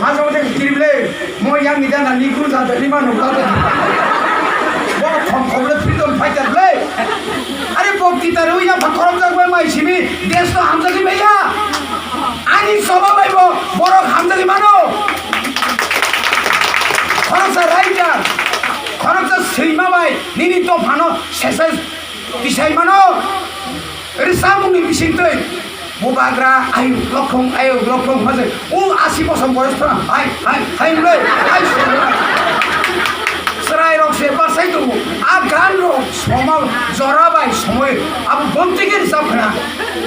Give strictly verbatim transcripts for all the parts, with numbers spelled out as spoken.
Maso mate kirip le, mo yang ni jana ni kun sa ni mano ka. Bo khom khom le freedom fighter le. Are bo kita rui na pha khorok jak bai mai simi, des to hamjak ni bhaiya. Ani soba bai bo, borok hamjak ni mano. Khorok sa raija, khorok sa sima bai, nini to phano sesa tisai mano. Rwchapmungni bisingtwi bubagra ayuk lokhong, ayuk lokhong hwnjak. O asi bosor boyos phano hai, hai, hai hwnwi hai swngo. Chwrairok se bachai tongo. A ganrok somal jora bai somoi abo bomtwi khe rwchap khna.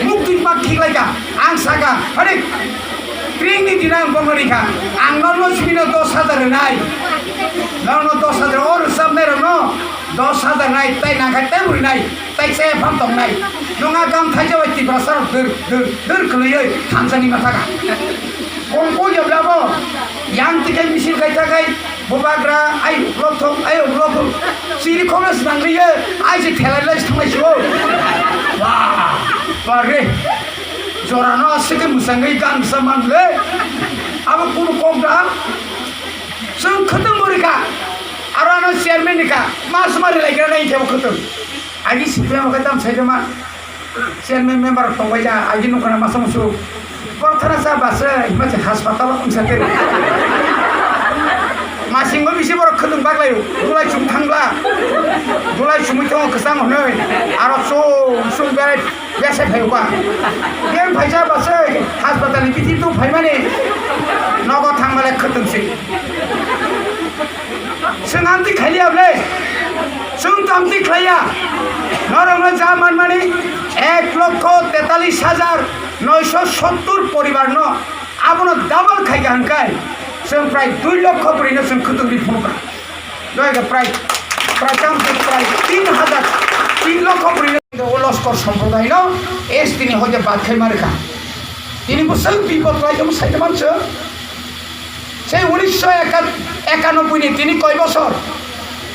Muktwi ma khiklaikha. Ang sakha, "Hadik, kringni dina ang bono rikha. Ang nono sibino dos hajar rwnai. Nono dos hajar o rwchapnairokno." Dos hajar nai, tai nangkha, tai bwrwi nai, tai chaya phang tong nai. Nung a gam thaisa bai Tiprasa rok dwr, dwr, dwr kwlwiwi thansa ni ma thaka. Kong kong ya bla bo. Yang tikai misil kai thakai, bubagra, ai lothok, ai lothok. Siri khobla snang liye, ai se thelai lai thang lai sio. Wah, pare. Jora no asike musangwi gan sa man le. Abo kunu kok da. Sung khatung buri ka. Aro ano chairman ni ka, ma suma rilai gira nai kebo khatung. Agi C P M ka tam sai ma. Chairman member tong bai ja, agi nukana masa musu. Kor thana sa basa, hima se hospital ang sa ter. Masing bo bisi borok khatung baglai, gulai chung thangla. Gulai chumui tongo kwchang hwnwi. Aro chung, chung berai. Bese phai ba. Beng phaisa ba se hospital ni bithi tu phaimani nogo thangmale khwtwng se. Chwng amtwi khailiya ble. Chwng to amtwi khlaiya. Norokno ja manmani ek lokho tetalis hajar noisho sottur poribar no abono double khaikha hwnkhai chwng prai dui lokho bwrwino chwng khwtwng ri phunukha. Doiga prai, prai tam se prai tin hajar, tin lokho bwrwi o loskor somprodaino S T ni hoide bad khai ma rwkha. Tini bwswk bipot lai omo saida manse. Sei unisho ekanoboi ni tini koi bosor.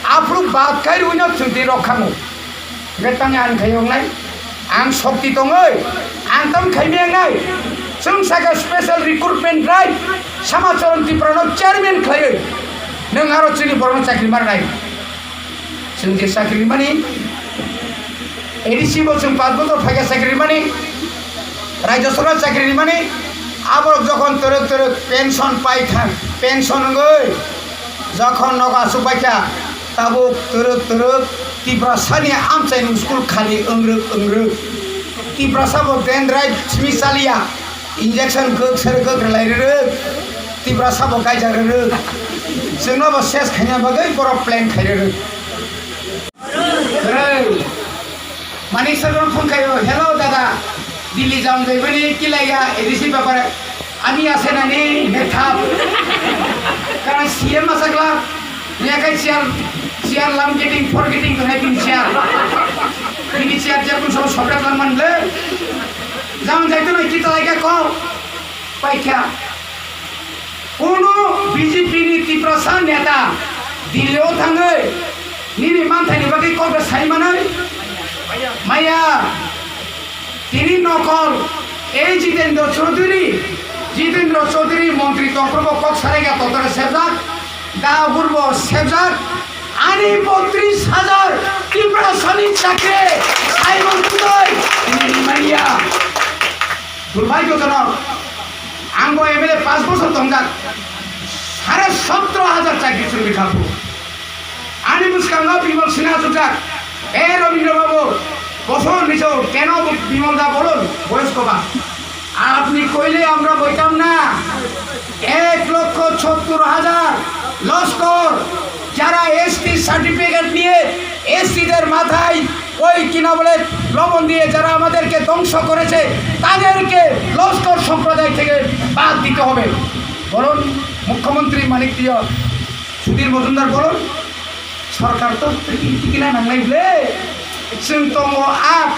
Aphuru bad khai rwino chwng tini rok khango. Hwnkhe tang ani khai wngnai, ang shokti tongwi, ang tamo khai miyang nai. Chwng saka special recruitment drive, Samacharan Tripura no chairman khlaiwi, nwng aro chini borokno chakri mar nai. Chwng je chakri mani, A D C bo chwng panch bochor phaikha chakri mani, Rajya Sabha chakri mani, aborok jokhon twrwk twrwk pension pai thang, pension wngwi, Jokhon nogo aswk baikha, tabuk twrwk twrwk Tiprasani amchaini school khali wngrwk wngrwk. Tiprasa bo dendrite simi chaliya, injection kwk sari kwk rwlai rwrwk. Tiprasa bo kaijak rwrwk. Chwngno bo ses khaina bagwi borok plan khai rwrwk. Kwrwi. Manik Sarma phone khaio, "Hello dada, Delhi jam jaibani kilaiya A D C bepare, ami ase nani methap." Karon C M asakla, yakai chair, chair lam getting, for getting to having chair. Bini chair je kun sob sopra lang manle. Jam jaitu na kita lagi ko. Paikha. Kuno B J P ni Tiprasa neta Delhi o thangwi nini manthaini bagwi kokda sai manwi maya. Tini nokol ei Jitendra Chaudhary, Jitendra Chaudhary montri tongphuru bo kok sarai ga totore sebjak, da hurbo sebjak, ani botris hajar Tiprasani chakri sai mantwi tini maya. Durbhagyojonok, ang bo M L A panch bochor tongjak, sare sotro hajar chakri chwng rikha phuru. Ani bwskango Bimal Sinha ajukjak, "E Rabindra Babu, bosor nicho keno Bimal da bolon, boyosko ba?" Apni koile amra boitam na, ek lokho chottor hajar loskor, jara S T certificate niye S T der mathay ওই কিনা বলে লবণ দিয়ে যারা আমাদেরকে ধ্বংস করেছে, তাদেরকে লস্কর সম্প্রদায় থেকে বাদ দিতে হবে। বলুন, মুখ্যমন্ত্রী মানিক প্রিয়, সুধীর মজুমদার বলুন, সরকার তো টিকিনা নাংলাই বলে, chwng tongo আট,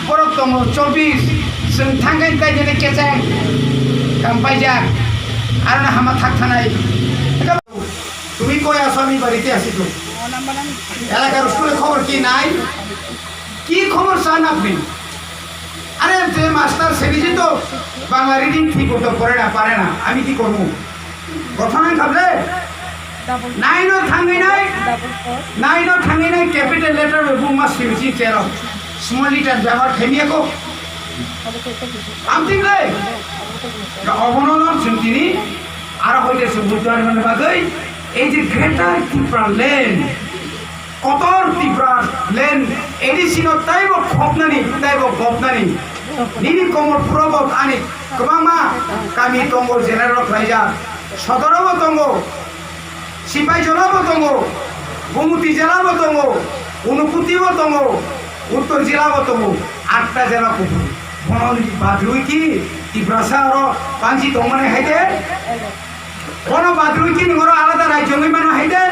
borok tongo চব্বিশ, chwng thangkhe kaijaknai kecheng, kam paijak, aro na hama thak thanai. তুমি কই আছো? আমি বাড়িতে আছি তো। এলাকার স্কুলে খবর কি নাই? কি খবর চান আপনি? আরে, যে মাস্টার সেবিজি তো বাংলা রিডিং ঠিক মতো পড়ে না, পারে না, আমি কি করবো? Gothon wngkha ble? Double. Nine o thangwi nai, double four. Nine o thangwi nai capital letter bai buma simi si chero. Small letter byabar khaimiyako. Amting le? Obono no chwng tini, aro hoite chwng buddho ani bagwi, ei je Greater Tipraland, Kotor Tipraland, A D C no taibo khopnani, taibo gopnani. Nini komor probot ani kwbangma kami tongo, general khlaijak, Sodorobo tongo, Sipaijolabo tongo, Gumoti jelabo tongo, Unakoti bo tongo, Uttor jelabo tongo, atta jela kubui. Bono badrui ki Tiprasa oro panji tongmani haide? Bono badrui ki ningoro alada rajyo wngwi mano haide?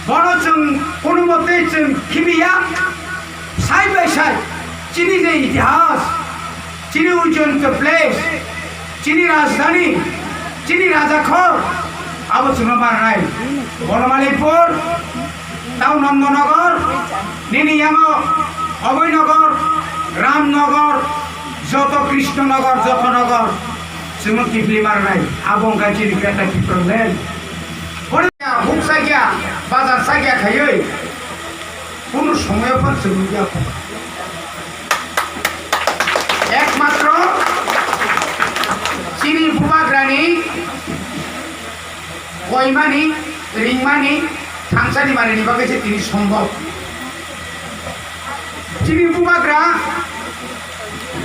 Bono chwng kono mote chwng khibiya. Side by side, chini je itihas, chini ujjonto place, chini rajdhani, chini rajakhor, abo chwngno marnai. Bonomalikpur, tau Nandanagar, nini yango Abhoynagar, Ramnagar, joto Krishnanagar, joto nagar, chwngno kibli marnai. Abo wngkha chini Greater Tipraland. Huk sakya, bazar sakya khaiwi. Kunu somoyo phan chwng nukya kho. Ekmatro chini bubagrani koimani, ringmani, thangsani manini bagwi se tini sombhob. Chini bubagra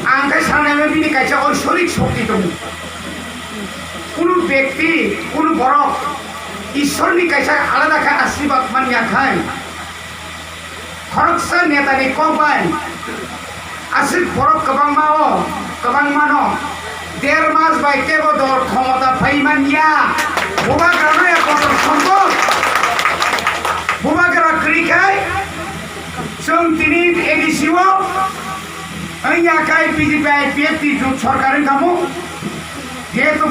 ang khe sanai bini kaisa oisorik shokti tongo. Kunu bekti, kunu borok Ishorni kaisa alada khe ashirbad manya khai. Khoroksa netani kok bai aswk borok kwbangma o, kwbangmano der mas bai tebo dol khomota phai manya. Bubagrano ekotro songkho. Bubagra kwrwi khai chwng tini A D C o wngya khai B J P I P F T jut sorkar wngkha mu. Jehetu